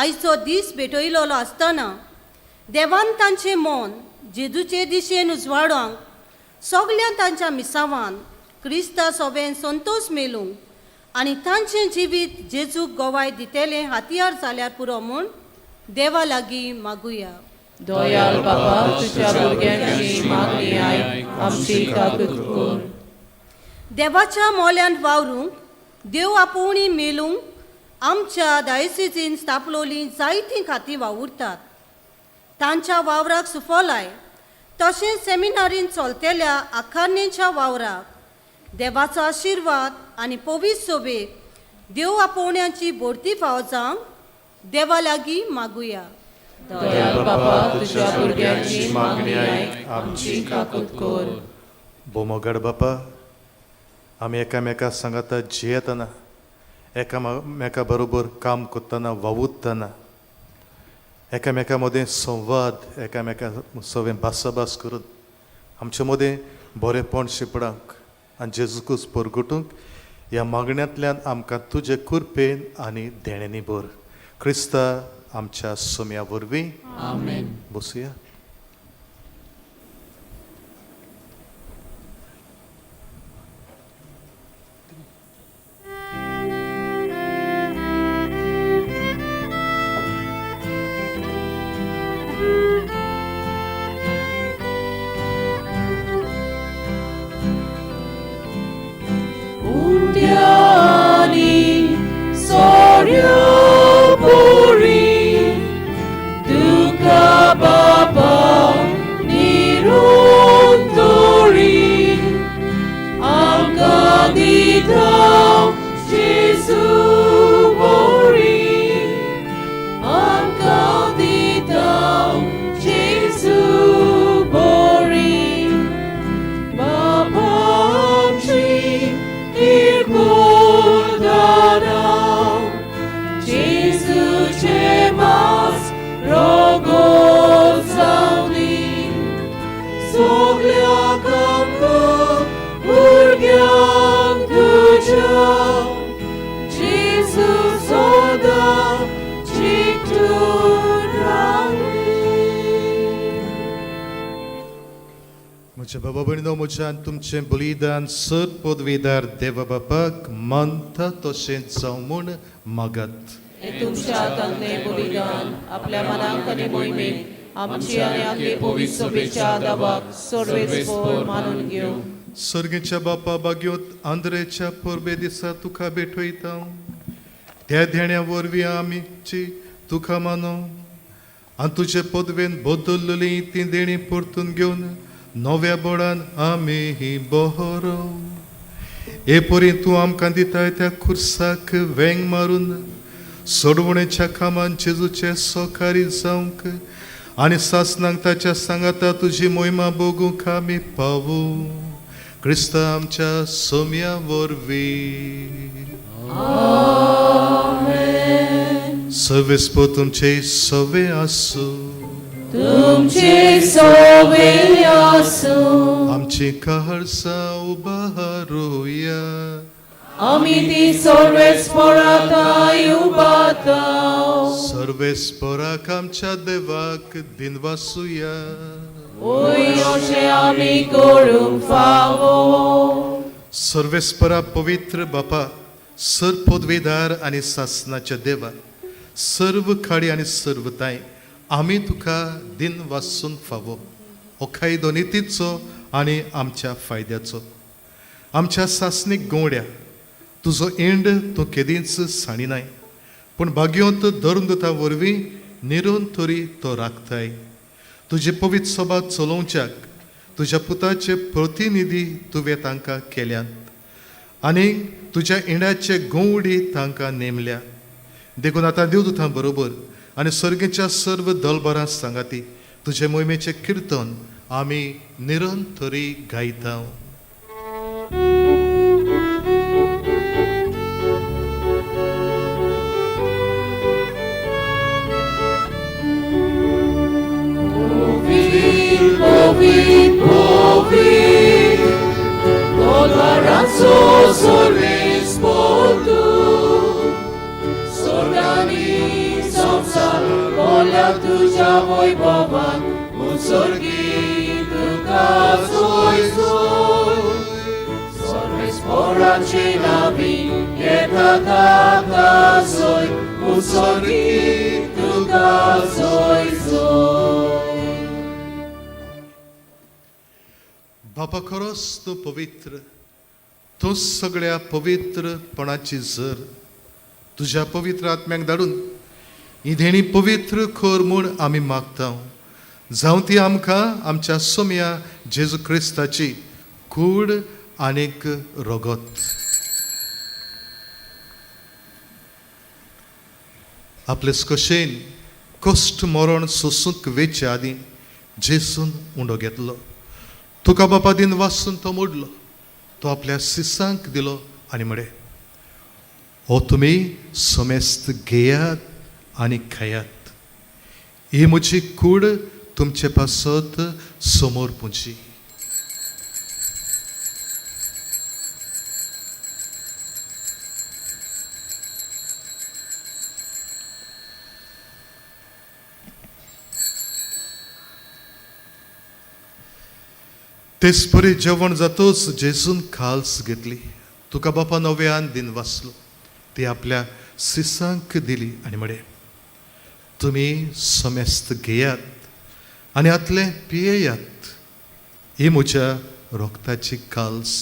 आयचो दीस भेटयलेलो आसतना देवान तांचें मन जेजूचे दिशेन उजवाडोवंक सगल्या तांच्या मिसावान क्रिस्ता सोबेन संतोश मेलूंक आनी तांचें जिवीत जेजूक गवाय दितलें हातयार जाल्यार पुरो म्हूण देवा लागीं मागुया. दयाळ बापा, तुज्या भुरग्यांची मागणी आयक, आमची काकूत कर. देवाच्या मोल्यान वावरूंक देव आपोवणी मेलूंक आमच्या डायसिजीन स्थापलोली जायतीं खातीं वावुरतात. तांच्या वावराक सुफलाय तशेंच सेमिनारीन चलतल्या आखारणेच्या वावराक देवाचो आशिर्वाद आनी पवित्र सोबेक देव आपोवण्याची भरती फावो जावंक देवा लागीं मागुया. दयाळ बापा, तुज्या भुरग्यांची मागणी आयक, आमची काकूत कर. बोमोगड बापा, आमी एकामेका सांगाता जियेतना, एकामेका बरोबर काम करतना, वावुरतना, एकामेका मदें संवाद, एकामेका सगळें भासाभास करून आमचे मदें बरेंपण शिंपडावंक आनी जेजूकूच परगटूंक ह्या मागण्यांतल्यान आमकां तुजे कृपेन आनी देण्यांनी भर. क्रिस्ता आमच्या सोम्या वरवीं. आमेन. बसुया. Undiani soryo puri duka baba nirunturi amkanitaw Jesu mori amkanitaw Jesu mori Babamci irkurdana Jesu cemas rogozani Soglia kamka burgyam tuja Jesu soda chiturani. म्हज्या बाबा भयणीनो, म्हज्यान तुमचें बलिदान सर पदवीदार देवा बापाक मानता तशें जावं म्हूण मागात. हें तुमच्या हातांतलें बलिदान आपल्या मनाक आनी मोहिमेक आमची आनी आमगे पवित्र सभेच्या दावाक सर्वेस्पोर मानून घेवं. सर्गेच्या बापा, बाग्योत आंद्रेच्या परबे दिसा तुका भेटयता. त्या देण्या वरवीं आमीची तुका मानो आनी तुजे पदवेन बदलली ती देणी परतून घेवन नव्या बळान आमी ही बरो. हे परी तूं आमकां दिताय त्या खुर्साक वेंग मारून सोडवणेच्या कामान जेजूचे सहकारी जावंक आनी सासनाक ताच्या सांगाता तुजी मोहिमा भोगूंक आमी पावू. क्रिस्ता आमच्या सोम्या वरवीं. सर्वेस्पो तुमचे सवे आसूं. तुमचे सोवे आसूं. आमची काळजां उबारुया. आमी ती सर्वेस्पोराताय उबाताव. सर्वेस्पोराक आमच्या देवाक दिनवासुया. ओय अशें आमी करूंक फावो. सर्वेस्परा पवित्र बापा, सर पदवीदार आनी सासनाच्या देवा, सर्व खाडी आनी सर्व ताय आमी तुका दिन वासून फावो. हो कायदो नितीचो आनी आमच्या फायद्याचो. आमच्या सासणीक गवड्या तुजो इंड तूं केदींच साणिनाय, पूण भाग्योंत धर्मदुता वरवीं निरोन तरी तो राखताय. तुजे पवित्र सभा चलोवच्याक तुज्या पुताचे प्रतिनिधी तुवें तांकां केल्यात आनी तुज्या इंडाचे गवडी तांकां नेमल्या. देखून आतां देवदूतां बरोबर आनी सर्गेच्या सर्व दलबरां सांगाती तुजे मोहिमेचें किर्तन आमी निरंतरी गायता. वैभवान उत्सर्गी तुका सोय सोय सर्वेस्पराचे नावी येता ताका सोय उत्सर्गी तुका सोय सोय. बापा खरोच तूं पवित्र, तूं सगळ्या पवित्रपणाची जर तुज्या पवित्र आत्म्याक धाडून ही देणी पवित्र कर म्हूण आमी मागता. जावं ती आमकां आमच्या सोम्या जेजू क्रिस्ताची कूड आनीक रगत. आपलेच कशेन कश्ट मरण सोसूंक वेचे आदीं जेजून उंडो घेतलो, तुका बापा दिन वासून तो मोडलो, तो आपल्या सिसांक दिलो आनी म्हळें, हो तुमी समेस्त घेयात आनी खायात, ही म्हजी कूड तुमचे पासत समोर पुंजी. तेच परी जेवण जातोच जेजून खाल्स घेतली, तुका बापा नव्यान दिन वाचलो, ती आपल्या सिसांक दिली आनी म्हळें, तुमी समेस्त घेयात आनी आतलें पियेयात, ही म्हज्या रोगताची काल्स,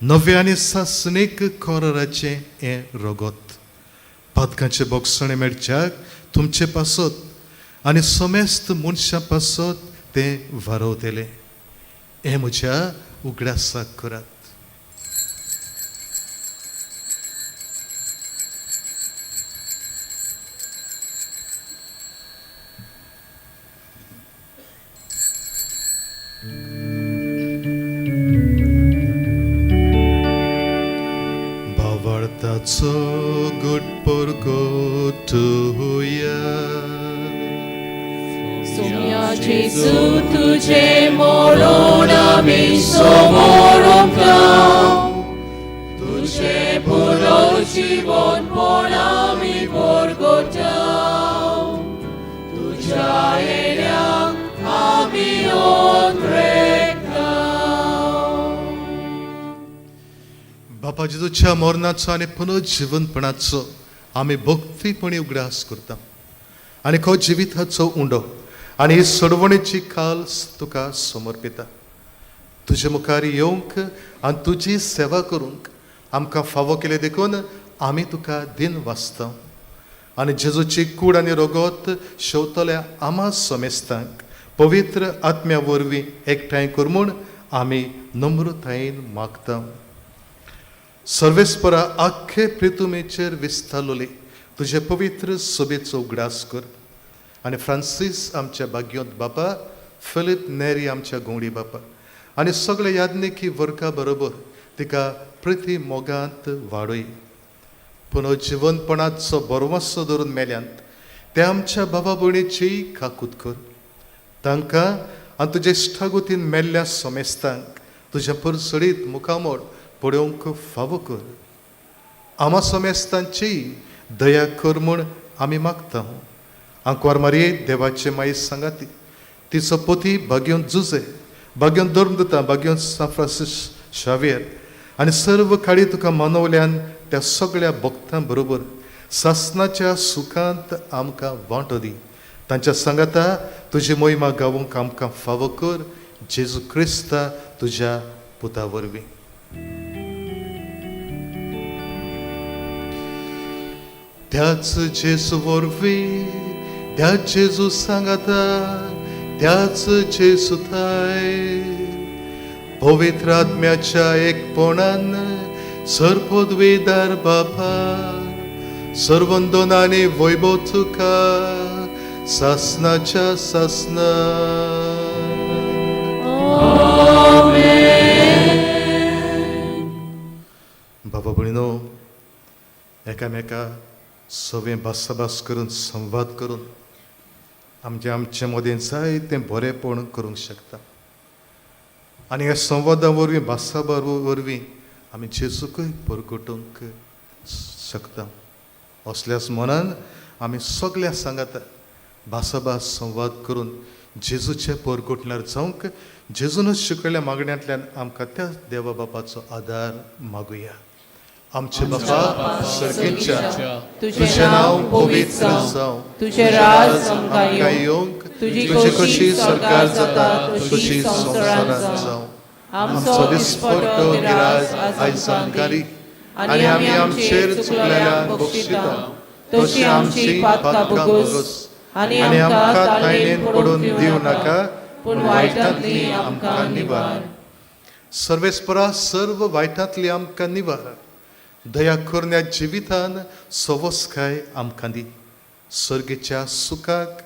नव्या आनी सासणीक कोराचें हें रगत, पातकांचें बोगसणें मेळच्याक तुमचे पासत आनी समेस्त मनशां पासत तें वारवतलें, हें म्हज्या उगडासाक करात. भावार्थाचो गुट परगटुया. सोम्या जेजू तुझे मरण आमी समोर तुझे पुनर्जीवनपण आमी परगटाव, तुझ्या येण्याक आमी ओंद्रेकताव. बापा जेजूच्या मरणाचो आनी पुनर्जीवनपणाचो आमी भक्तीपणी उगडास करता आनी खो जिविताचो उंडो आनी ही सोडवणेची खाल्स तुका समर्पिता. तुजे मुखार येवंक आनी तुजी सेवा करूंक आमकां फावो केले देखून आमी तुका दिन वाचता आनी जेजूची कूड आनी रगत शेवतल्या आमा समेस्तांक पवित्र आत्म्या वरवीं एकठांय कर म्हूण आमी नम्रतायेन मागता. सर्वेस्परा आख्खे प्रितुमेचेर विस्तारलोली तुजे पवित्र सोबेचो उगडास कर आनी फ्रांसीस आमच्या भाग्योंत बापा, फिलीप नेरी आमच्या गोंडी बापा आनी सगळे याज्ञिकी वर्गा बरोबर तिका प्रिती मोगांत वाडय. पुनर्जिवनपणाचो बरवासो धरून मेल्यांत ते आमच्या बाबा भयणीची काकूत कर, तांकां आनी तुजे इश्टागोतीन मेल्ल्या समेस्तांक तुज्या परसडीत मुखामोड पळोवंक फावो कर. आमा समेस्तांची दया कर म्हूण आमी मागता. आंकवार मारये देवाचे माई सांगाती, तिचो पोती भाग्योन जुजे, भाग्योन धर्मदूता, भाग्योन सांत फ्रांसीस शावियर आनी सर्व काळी तुका मानवल्यान त्या सगळ्या भक्तां बरोबर सासनाच्या सुखांत आमकां वांटो दी. तांच्या सांगाता तुजी मोहिमा गावूंक आमकां फावो कर, जेजू क्रिस्ता तुज्या पुता वरवीं. त्याच जेजू वरवीं, त्याच जेजू सांगाता, त्याच जेजू थाय पवित्र आत्म्याच्या एकपणान सर्वपदवीदार बापा, सर्वंदनानी वैभव तुका सासनाच्या सासना. बाबा भयणीनो, एकामेका सगळें भासाभास करून संवाद करून आमचे आमचे मदें जायतें बरेंपण करूंक शकता आनी ह्या संवादा वरवीं भासाभास वरवीं आमी जेजूकय परगटूंक शकता. असल्याच मनान आमी सगळ्या सांगाता भासाभास संवाद करून जेजूचे परगटल्यार जावंक जेजूनच शिकयल्या मागण्यांतल्यान आमकां त्या देवा बापाचो आदार मागुया. आमचे बापा सर्गेच्या, तुजें नांव पवित्र जावं, तुजें राज आमकां येवंक, तुजी कशी सरकार जाता तशी संवसारांत जावं. आमचो दिसपट्टो गिराज आयज आमकां दी आनी आमी आमचेर चुकलेल्यांक बक्षिता तशी आमची पातकां भोगोस आनी आमकां ताळणेन पडून दिवं नाका, पूण वायटांतली आमकां निवार. सर्वेस्परा सर्व वायटांतली आमकां निवार. दया करून ह्या जिवितान सवस्काय आमकां दी, सर्गेच्या सुखाक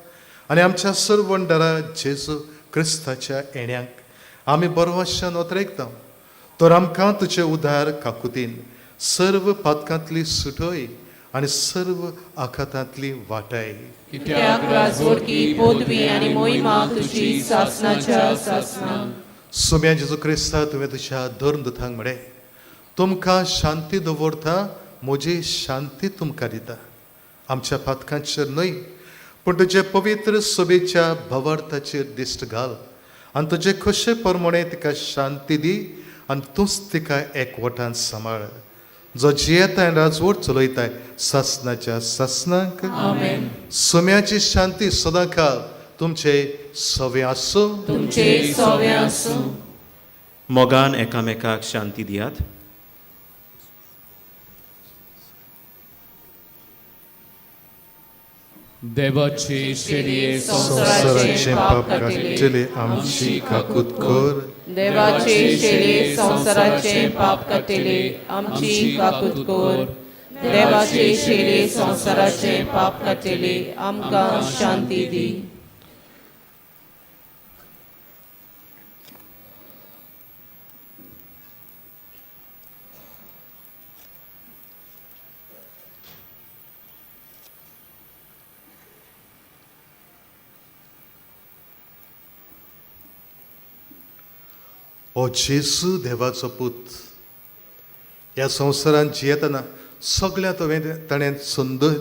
आनी आमच्या सर्वंडरा जेजू क्रिस्ताच्या येण्याक आमी बरवाशान ओतरेकता. तर आमकां तुजे उदार काकुतीन सर्व पातकांतली सुटय आनी सर्व आखातांतली वाटाय. कित्याक राजवडकी पदवी आनी मोहिमा तुजी सासनाच्या सासना. सुम्या जेजू क्रिस्ता, तुवें तुज्या धर्म दुतांक म्हळें, तुमकां शांती दवरता, म्हजी शांती तुमकां दिता. आमच्या पातकांचेर न्हय पूण तुजे पवित्र सभेच्या भावार्थाचेर दिश्ट घाल आनी तुजे खोशे प्रमाणे तिका शांती दी आनी तूंच तिका एकवटान सांबाळ, जो जियेताय आनी राजवट चलयताय सासनाच्या सासनाक. आमेन. सुम्याची शांती सदांकाळ तुमचे सवे आसूं. तुमचे सवे आसूं. मोगान एकामेकाक शांती दियात. देवाचे शेळये संवसाराचें पाप काडटले आमची काकूत कर. देवाचे शेळये संवसाराचें पाप काडटले आमची काकूत कर. देवाचे शेळये संवसाराचें पाप काडटले आमकां शांती दी. ओ जेजू देवाचो पूत, ह्या संवसारांत जियेतना सगळ्या तुवें ताणें सुंदर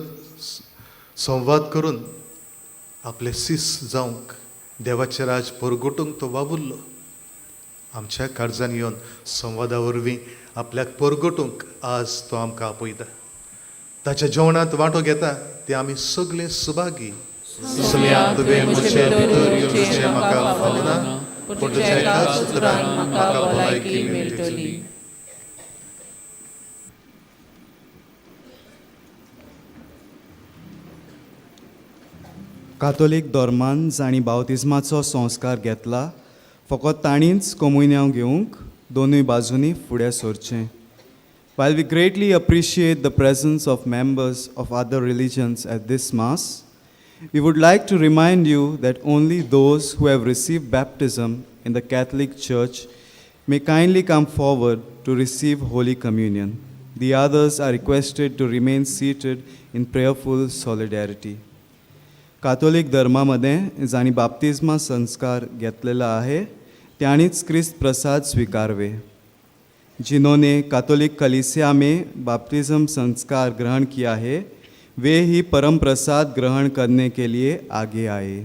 संवाद करून आपले सीस जावंक देवाचें राज परगटूंक तो वावुरलो. आमच्या काळजान येवन संवादा वरवीं आपल्याक परगटूंक आज तो आमकां आपयता. ताच्या जेवणांत वांटो घेता ते आमी सगळे सुभागी. सुम्या तुवें म्हजे भितर येवचें म्हाका फावना, पूण तुज्या एकाच उतरान म्हाका भलायकी मेळटली. कातोलीक धर्मान जांणी बावतिज्माचो संस्कार घेतला फकत तांणीच कोमुन्यांव घेवंक दोनूय बाजूंनी फुडें सरचें. While we greatly appreciate the presence of members of other religions at this Mass, we would like to remind you that only those who have received baptism in the Catholic Church may kindly come forward to receive Holy Communion. The others are requested to remain seated in prayerful solidarity. Catholic धर्मामध्ये जांणी बाप्तिज्मा संस्कार घेतलेला आहे त्यांनीच क्रिस्त प्रसाद स्वीकारवे. जिन्होंने कातोलिक कलीसिया में बाप्तिज्म संस्कार ग्रहण किया है वे ही परम प्रसाद ग्रहण करने के लिए आगे आए.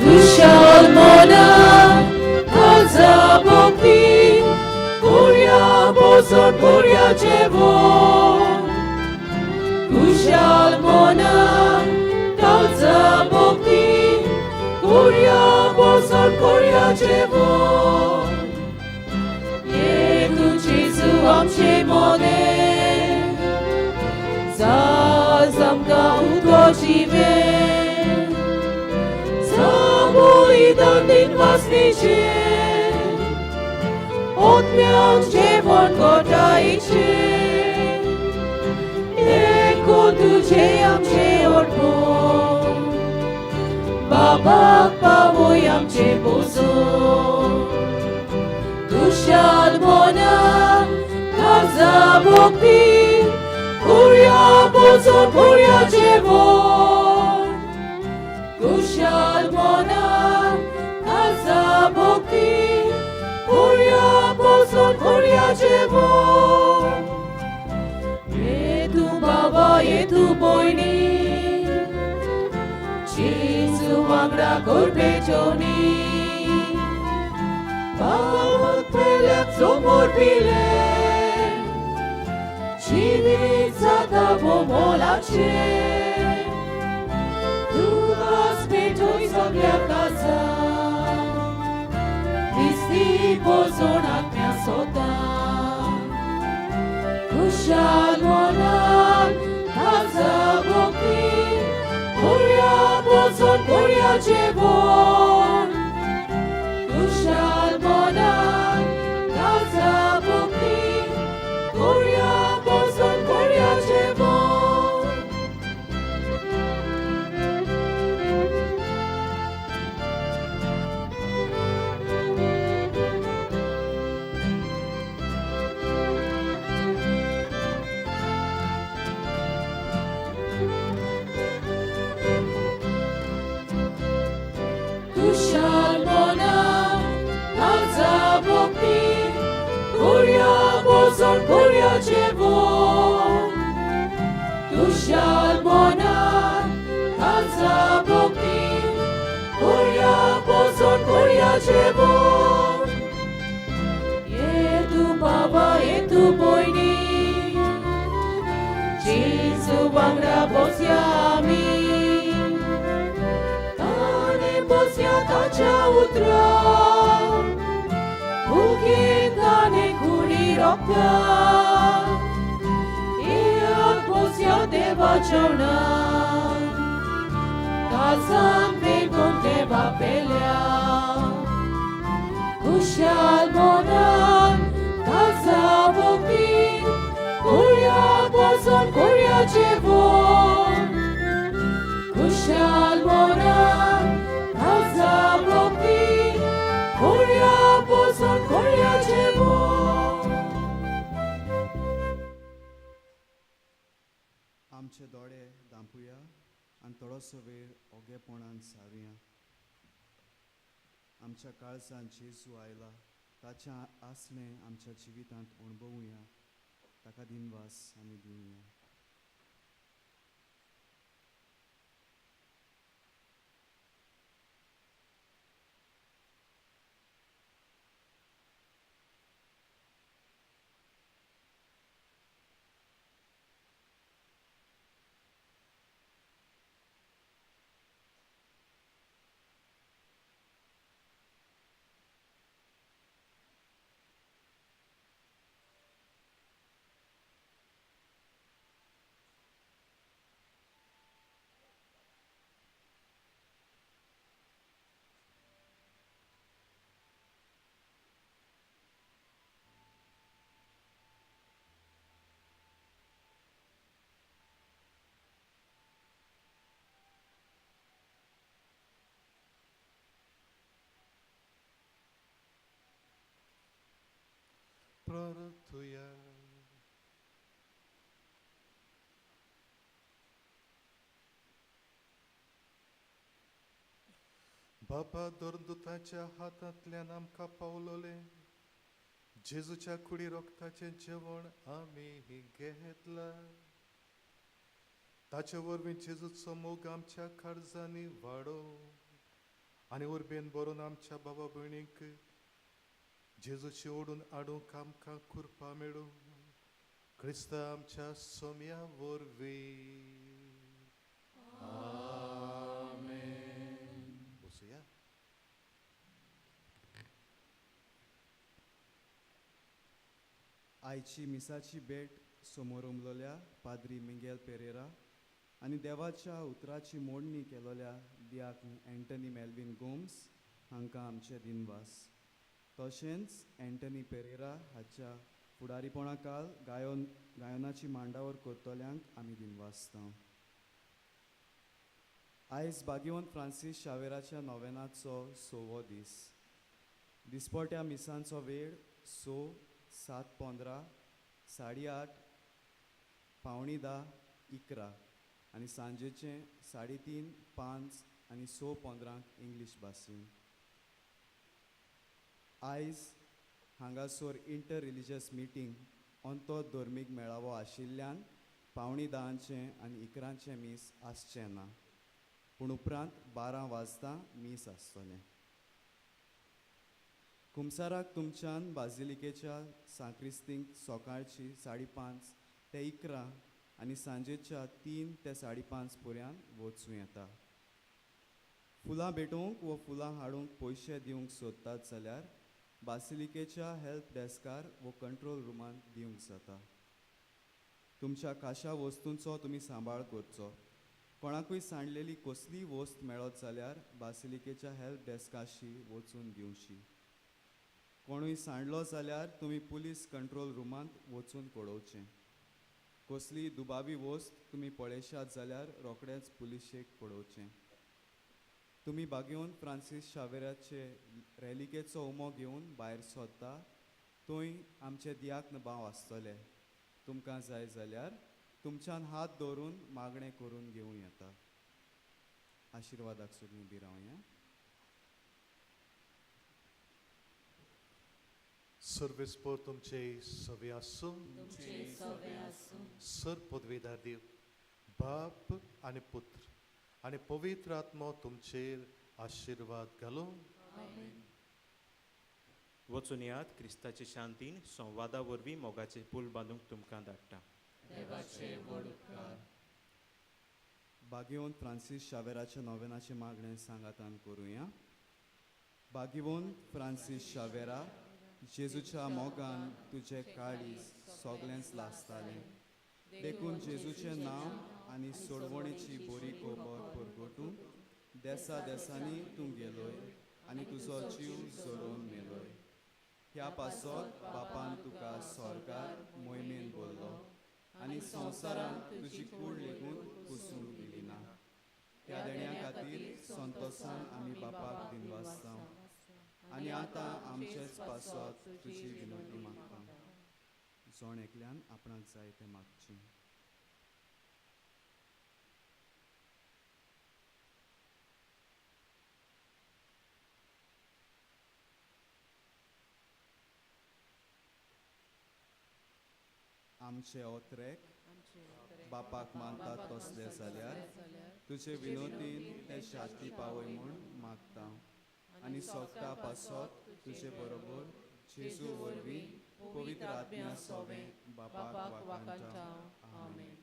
Kushal mona kalza bhakti Kurya bozor kurya jevo. Kushal mona kalza bhakti Kurya bozor kurya jevo. Ye tu Jesu amche mone Zazamka utvo jive. Bolidan vasnice, Otmian jevon kotaice, Eko tuje amche orpo, Babak pavoy amche bozo, Kushal भक्ती कोरया boson कोरया जेवण कुशाल मनान खासा भक्ती कोरया boson कोरया जेवण ये तू बाबा ये तू भयणी जेजू वांगडा करपे जेवणी बाबाक पेल्याक समोर पिले जिवीत जाता भोमोलाचें तुकाच पेटोय सगळ्या काजा दिसती पोजोण आत्म्या सोता खुशाल मनान खाजा भक्ती कोरया बोजोन कोरया जेवण खुशाल मनान खाजा भक्ती कोरया बोजोन कोरया जेवण. कुशाल मनान खाजा भक्ती कोरया बोजोन कोरया जेवण कुशाल मनान खाजा भक्ती कोरया बोजोन कोरया जेवण ये तू बाबा ये तू भयणी जेजू वांगडा बसया आमी ताणे बसया ताच्या उतरां भुकेन ताणे कुडी रोखता येयात बसया देवा जेवणाक काळजान वेगून देवा पेल्या खुशाल मनान खाजा भक्ती कोरया बोजोन कोरया जेवण खुशाल मनान खाजा भक्ती कोरया बोजोन कोरया जेवण. आमचे दोळे धांपुया आनी थोडोसो वेळ ओगेपणान सारुया. आमच्या काळजान जेजू आयला ताचें आसणें आमच्या जिवितांत अणभवुया, ताका दिनवास आमी दिवया. प्रार्थुया. बापा दरदुताच्या हातांतल्यान आमकां पावलोलें जेजूच्या कुडी रोगताचें जेवण आमी घेतलां. ताचे वरवीं जेजूचो मोग आमच्या काळजांनी वाडो आनी उर्बेन बरोवन आमच्या बाबा भयणीक जेजूची ओडून हाडूंक आमकां कृपा मेळूं. क्रिस्ता आमच्या सोम्या वरवीं. आमेन. बसुया. आयची मिसाची भेट समोर उमलोल्या पाद्री मिंगेल पेरेरा आनी देवाच्या उतराची मोडणी केलोल्या दियाक एंटनी मेल्वीन गोम्स हांकां आमचे दिनवास. तशेंच एंटनी पेरेरा हाच्या फुडारीपणा काल गायनाची मांडावर करतल्यांक आमी दिनवासता. आयज बागेवन फ्रांसीस शावेराच्या नोवेनाचो 6वो दीस. दिसपट्या मिसांचो वेळ 6, 7:15 8:30, 9:45, 11 आनी सांजेचें 3:30, 5 आनी 6:15 इंग्लीश भाशेन. आयज हांगासर इंटर रिलिजियस मिटींग अंतो धर्मीक मेळावो आशिल्ल्यान 9:45 आनी 11 मीस आसचें ना, पूण उपरांत 12 वाजता मीस आसतलें. कुमसाराक तुमच्यान बाजिलिकेच्या सांक्रिस्तींक सकाळची 5:30 ते 11 आनी सांजेच्या 3 ते 5:30 पर्यंत वचूं येता. फुलां भेटोवंक वो फुलां हाडूंक पयशे दिवंक सोदतात जाल्यार बासिलिकेच्या हेल्प डेस्कार वो कंट्रोल रुमांत दिवंक जाता. तुमच्या खाशा वस्तूंचो तुमी सांबाळ करचो. कोणाकूय सांडलेली कसलीय वस्त मेळत जाल्यार बासिलिकेच्या हेल्प डेस्काशी वचून दिवची. कोणूय सांडलो जाल्यार तुमी पुलीस कंट्रोल रुमांत वचून कळोवचें. कसलीय दुबावी वस्त तुमी पळयशात जाल्यार रोखडेंच पुलिशेक कळोवचें. तुमी बागेवन फ्रांसीस शावेराचे रॅलिकेचो उमो घेवन भायर सोदता थंय आमचे दियाक्न भाव आसतले. तुमकां जाय जाल्यार तुमच्यान हात दवरून मागणें करून घेवं येता. आशिर्वादाक सगळीं बी रावया. सर्वेस्पोर तुमचे सवे आसूं. सर पदवीदार देव बाप आनी पुत्र आनी पवित्र आत्मो तुमचेर आशिर्वाद घालूं. वचून यात क्रिस्ताचे शांतीन संवादा वरवीं मोगाचे पूल बांदूंक तुमकां धाडटा. देवाचे व्हड उपकार. बागेवन फ्रांसीस शावेराच्या नोवेनाचें मागणें सांगातान करुया. बागेवन फ्रांसीस शावेरा, जेजूच्या मोगान तुजें काळीज सगळेंच लासतालें, देखून जेजूचें नांव आनी सोडवणेची बरी खबर परगटूंक देसा देसांनी तूं गेलोय आनी तुजो जीव जरोवन मेलोय. ह्या पासत बापान तुका स्वर्गार मोहिमेन बोल्लो आनी संवसारांत तुजी कूड लेगून कुसूंक दिली ना. ह्या देण्या खातीर संतोसान आमी बापाक दिनवासता आनी आतां आमचेच पासत तुजी विनवणी मागता. जण एकल्यान आपणाक जाय तें मागचें. आमचे ओत्रेक बापाक मानतात तसले जाल्यार तुजे विनोदीन ते शांती पावय म्हूण मागता आनी सोगता पासत तुजे बरोबर जेजू वरवीं पवित्र आत्म्या सोवें बापाक वाखाणटा. आमेन.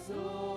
So